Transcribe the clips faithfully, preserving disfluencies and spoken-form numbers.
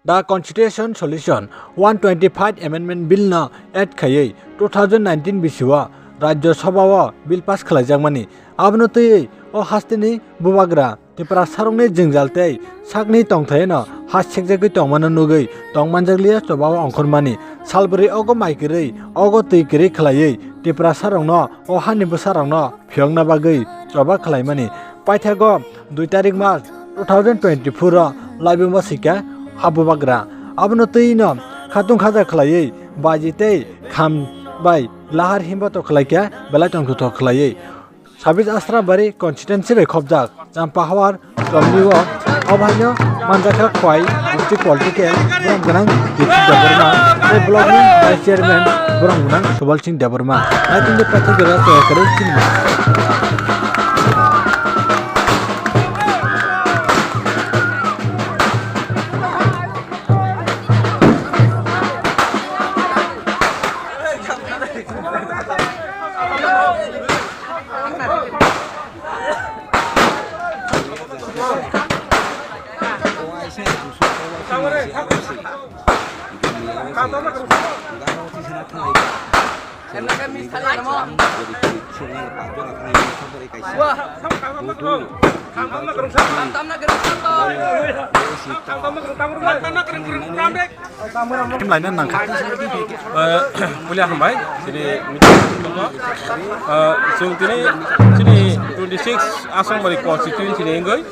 The Constitution Solution one twenty-five Amendment Bill no add khaiwi two thousand nineteen bisio Rajya Sabha o bill pass khlaijakmani. Abono twiwi o hasteni bubagra Tiprasarokni jwngjal tei sakni tongthaino ha sekjagwi tongmano nugwi tongmanjakliya choba o ongkhormani. Salbrwi ogo mai kwrwi, ogo twi kwrwi khlaiwi Tiprasarokno o hani bwsarokno phiyokna bagwi choba khlaimani. Paithago dui tarik March two thousand twenty-four o laibuma sikha ha bubagra. Abono twino khatung khaja khlaiwi baji tei kham bai lahar himboto khlaikha belai tongthothok khlaiwi. Sabis Asrabari constituency bai khobjak Champahawar Chomni o obaino manjakha khwai district political borom gwnang Dipti Debbarma tei block ni vice chairman borom gwnang Subal Singh Debbarma. Naitung de pathak gera to kare chini. Laina nangkha. Eh, puila hambai, chini, eh, chwng tini, chini twenty six Asongbari constituency ni wngwi,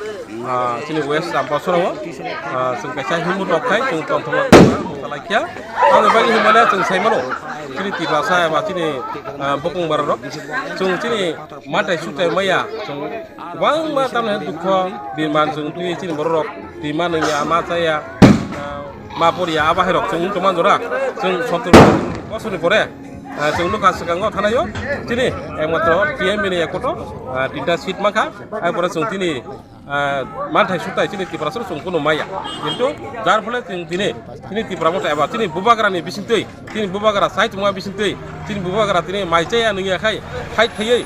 ah, chini West Champasoro, ah, chwng kaisa himbo rok khai, chwng tongthokma salaikya. Ang bagwi himbaila chwng saimano, chini Tiprasa eba chini, ah, bukung bara rok, chwng chini matai sutai maya, chwng Kwbangma tamni dukho, birman chwng twi chini borok rok twima nungya, ma chaya, ah, ma poriya, abo hai rok chwng wng tongma jora. Chwng sottor bosor ni pore, ah, chwng nukha swkango thanaio chini ekmatro T M B ni ekoto, ah, tinta seat mankha, ai pore chwng tini, ah, manthai sutai chini Tiprasa chwng kunu maya. Kintu jar phole chwng tini, tini Tipra motha eba chini bubagra ni bisingtwi Chini bubagra sai tongma bisingtwi, chini bubagra tini mai chaya nungya khai, fight khaiwi,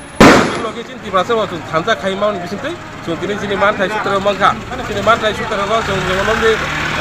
logi chini Tiprasa bo chwng thansa khai mani bisingtwi, chwng tini chini manthai sutra mankha. Chini manthai sutra no chwng jemon nongdi,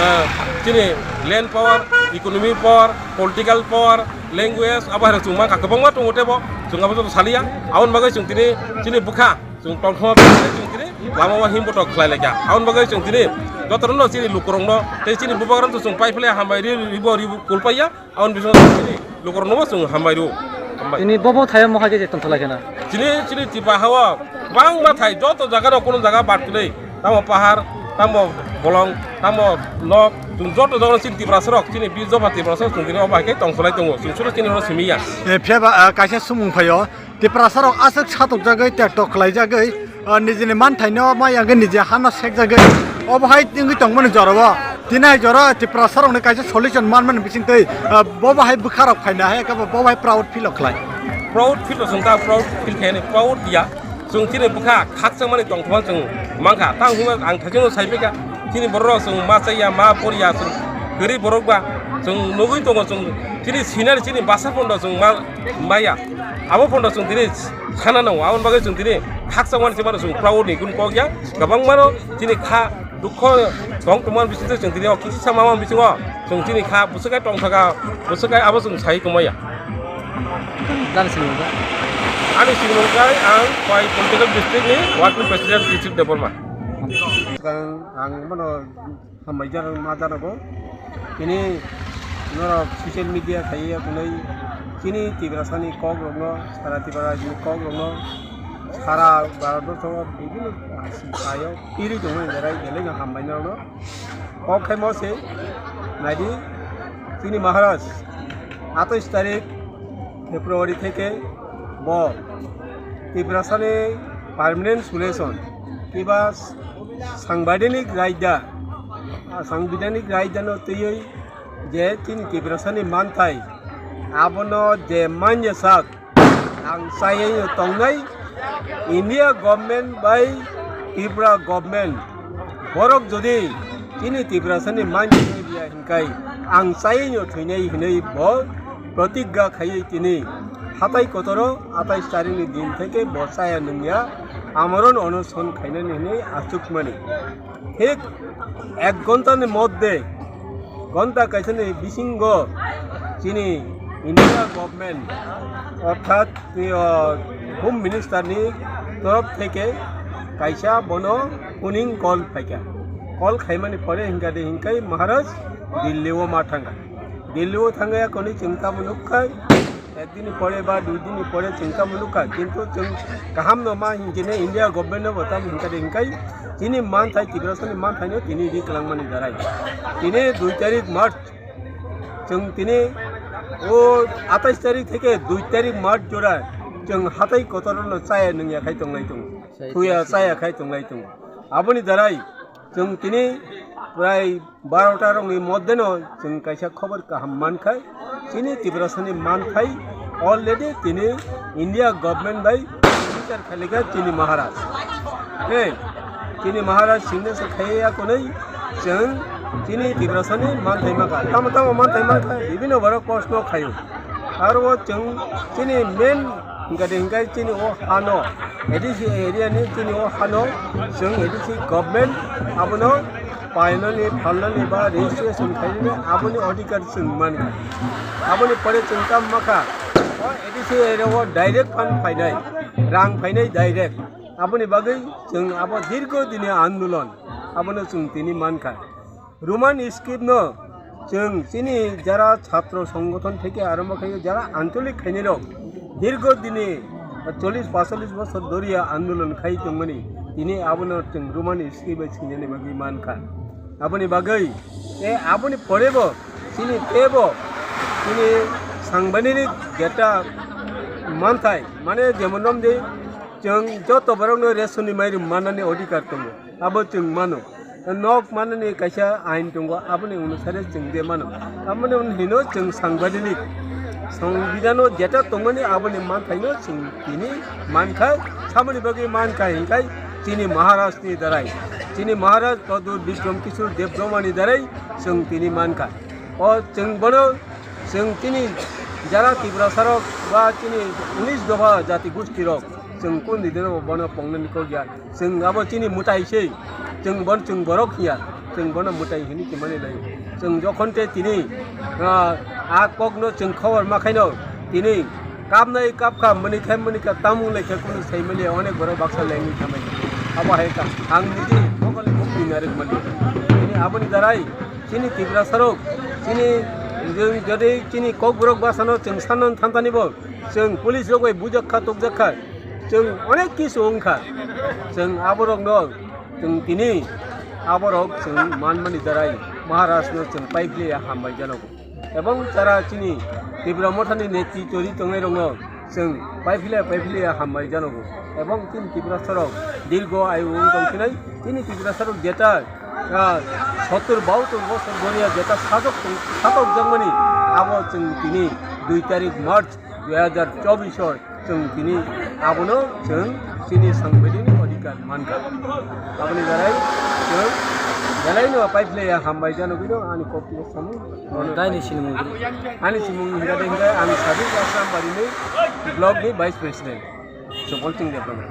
eh, chini land power, economy power, political power, language, abo hai rok chwng mankha. Kwbangma tongo tebo, chwng abo joto saliya. Aboni bagwi chwng tini chini bwkha, chwng tongthokma chwng tini lama o himbotok khlai laikha. Aboni bagwi chwng tini jotono chini lukurokno tei chini bubagrano chwng pai phlai hambai ri, ribo, ribo kulpaiya. Aboni bisingtwi chini lukurokno bo chwng hambai rw-o. Hambai. Tini bobo thaio mohai je tongthalai kheno. Chini, chini Tiprasa o kwbangma thai, joto jaga rok, kono jaga bad kwrwi, tamo pahar, tamo bolong, tamo nok, chwng joto jaga chini Tiprasa rok, chini bi joba Tiprasa rok chwng tini obo hai khe tongthalai tongo. Chwng suru chini oro simi ya. Eh, phiya ba, ah, kaisa sumung phaio. Tiprasa rok aswk satokjagwi, tektok khlaijagwi, ah, nijini manthaino ma yangwi niji hano sekjagwi. Obo hai wngwi tongmani jorao. Tini hai jora Tiprasa rokni kaisa solution manmani bisingtwi, ah, bobo hai bwkha rok phaina hai khe bo, bobo hai proud feel rok khlai. Proud feel rok chwng ta proud feel khaini proud ya. Chwng chini bwkha khakchangmani tongthokma chwng mankha. Tang hwnba ang thaichungno sai phaikha. Chini borok rok chwng ma chaya, ma poriya, chwng kwrwi borok ba chwng nugwi tongo, chwng chini scenery, chini basa pondo chwng ma, maya. Abo pondo chwng tini sana nango, aboni bagwi chwng tini khakchangmani se mano chwng proud ni gun kok ya. Kwbangmano chini kha dukho tong tongmani bisingtwi chwng tini o kisa mama bisingo chwng chini kha bwswk kai tongthaka, bwswk kai abo chwng sai tongmaya. Ani sinimung khe? Ani sinimung khe ang Khwai political district ni working president District Debbarma. Ang, ang mano hambai jaro ma jaro bo. Tini norok social media khaiya kunui chini Tiprasani kok rokno, sara Tiprasani kok rokno, sara Bharat borso bibhinno ayo piri tongmani jerai belai no hambai norokno. Kok khai mo se naidi chini Maharaj atais tarik February theke bo Tiprasani permanent solution kiba Sangbidanik raida, ah, sangbidanik raidano twiwi je chini Tiprasani manthai, abono je manya sak ang chayai tongnai India government bai Tripura government, borok jodi chini Tiprasani manya riya hinkai ang chayai thwinai hinwi bo protigga khaiwi tini hatai kotoro atais tarikni din theke bo chaya nungya amoron onoson khainani hinwi achukmani. Thik ek ghontani moddhe Ghonta kaisani bisingo chini India government orthat, o, Home Minister ni torof theke kaisa bono phoning call phaikha. Call khaimani pore hinkha de hinkai Maharaj Delhi o ma thangkha. Delhi o thangya koni chwng tamo nukkhai. Ek din pore ba dui din pore chwng tamo nukha, kintu chwng kaham no ma hinkhe ne India government no bo tamo hinka de hinkai chini manthai Tiprasani manthai no tini ri kwlangmani darai. Tini dui tarik March, chwng tini o atais tarik theke dui tarik March jora chwng hatai kotor no chaya nungya khai tonglai tongo. Thuya chaya khai tonglai tongo. Aboni darai chwng tini prai barota rokni moddheno chwng kaisa khobor kaham mankha, chini Tiprasani manthai already tini India government bai signature khalikha chini Maharaj. Hey, chini Maharaj signature khaiya konwi chwng chini Tiprasani manthai mankha. Tamo tamo manthai mankha, bibhinno borok proshno khaio. Aro o chwng chini main hinkha de hinkai chini o hano, A D C area ni chini o hano chwng A D C government abono painani, phalnani ba registration khainani aboni odhikar chwng mankha. Aboni pore chwng kam makha, o A D C area o direct fund phainai, rang phainai direct. Aboni bagwi chwng abo dirgo dini andolon, abono chwng tini mankha. Roman script no chwng chini jara chhatro songgothon theke arombo khai jara ancholik khainai rok dirgo dini chollish pachalis bosor doriya andolon khai tongmani, tini abono chwng Roman script bai swinani bagwi mankha. Aboni bagwi e aboni porebo chini tebo chini sangbaini jeta manthai mane jemon romdi chwng joto borokno ration ni mairum manani odhikar tongo, abo chwng mano. Nok manani kaisa ain tongo, aboni onusare chwng de mano. Aboni hino chwng sangbaini songbidan o jeta tongmani aboni manthaino chwng tini mankha, samani bagwi mankha hinkai chini Maharaj ni darai, chini Maharaj Pradyut Bikram Kishore Debbarma ni darai chwng tini mankha. O chwng bono chwng chini jara Tiprasarok ba chini unis dopha jati gustirok chwng kundideno bono pongnani kok ya. Chwng abo chini mwtai se, chwng bon chwng borok hiya, chwng bono mwtai hini kimani lai. Chwng jokhon te tini, ah, a kokno chwng khobor ma khaino tini kapnai kapkha, mani khai mani kha, tamung lai khe kunu sai mali, onek borok baksa lengwi thamai. Abo hai ka, ang niji mokol mukti narik mali. Tini aboni darai chini Tiprasarok, chini jodi chini kokborok basano chwng sanon thantani bo, chwng police rok bai bujak kha, tokjak kha. Chwng onek kisu wngkha. Chwng aborokno chwng tini aborok chwng manmani darai Maharajno chwng paiphlaiya hambai janogo. Ebong chara chini Tipra Mothani neti chori tongnairokno chwng paiphlaiya paiphlaiya hambai janogo. Ebong chini Tiprasarok dirgo ayu wng tongkhinai, chini Tiprasarok jeta, ah, sottur bahattur bosor goriya jeta sajok tong-, sajokjakmani abo chwng tini dui tarik March dui hajar chobbish o chwng tini abono chwng chini sangbaidini odhikar mankha. Aboni darai chwng belaino paiphlaiya hambai jano bino ani kok tini samung. Daini sinimung. Ani simung hingkha de hingkha ang Sadhu Asram Barini block ni vice president. Chobol Ching Debbarma.